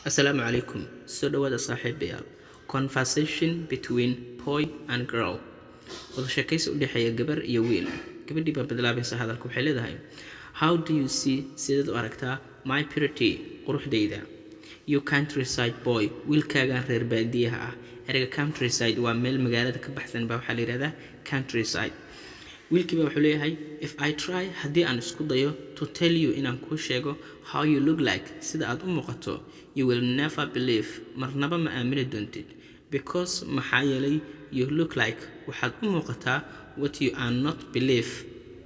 Asalaamu calaykum, soo dhawaada saaxiibayaal. Conversation between boy and girl, wada sheekaysi u dhexeeya gabar iyo wiil. Gabadhii baa bilaabaysa hadalka. Waxay leedahay, "How do you see?" Sideed u aragtaa, "my pretty?" Quruxdayda. "You countryside boy," wiilkaagan reer baadiyaha ah. Ereyga countryside waa meel magaalada ka baxsan baa waxaa la yihahdaa countryside. Wiilkii baa wuxuu leeyahay, "If I try," haddii aan isku dayo, "to tell you," inaan kuu sheego, "how you look like," sida aad u muuqato, "you will never believe," marnaba ma aamini doontid, "because," maxaa yeelay, "you look like," waxaad u muuqataa, "what you are not believe,"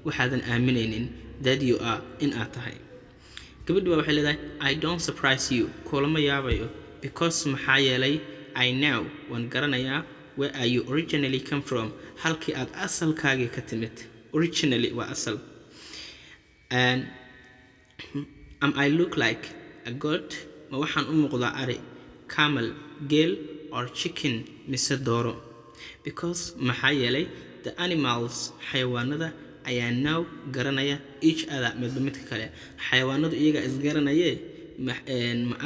waxaadan aaminaynin, "that you are," in aad tahay. Gabadhi baa waxay leedahay, "I don't surprise you," kulama yaabayo, "because," maxaa yeelay, "I know," waan garanayaa, "where are you originally come from," halkii aad asalkaagii ka timid. Originally waa asal. And "Am I look like a goat?" Ma waxaan u muuqdaa ari, "camel," geel, "or chicken," mise dooro? "Because," maxaa yeelay, "the animals," xayawaanada, ayaa "know," garanaya, "each other," midba midka kale. Xayawaanadu iyagaa isgaranayee, ma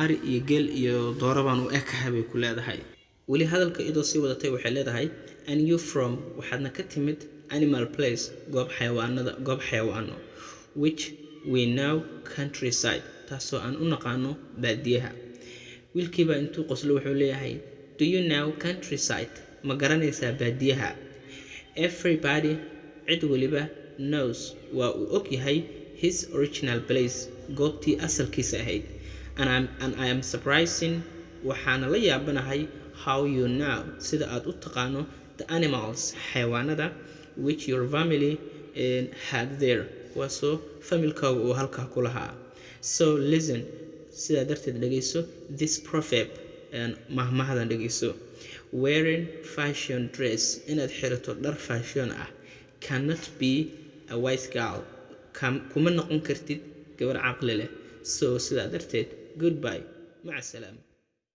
ari iyo geel iyo dooro baan u ekahay, bay ku leedahay. Weli hadalka iyadoo sii wadatay waxay leedahay, "And you from," waxaadna ka timid, "animal place," goob xayawaanada, goob xayawaano, "which we know countryside," taasoo aan u naqaano baadiyaha. Wiilkiibaa intuu qoslo wuxuu leeyahay, "Do you know countryside?" Ma garanaysaa baadiyaha? "Everybody," cid waliba, "knows," waa uu og yahay, "his original place," goobtii asalkiisa ahayd. And I am surprising," waxaana la yaabanahay, "how you know," sida aad u taqaano, "the animals," xayawaanada, "which your family had there," kuwaasoo familkaagu uu halkaa ku lahaa. So listen," sidaa darteed dhegeyso, "this proverb," mahmahdan dhegeyso: "Wearing fashion dress," inaad xirato dhar fashion ah, "cannot be a wise girl," kuma noqon kartid gabar caqli leh. So sidaa darteed, goodbye, maca salaama.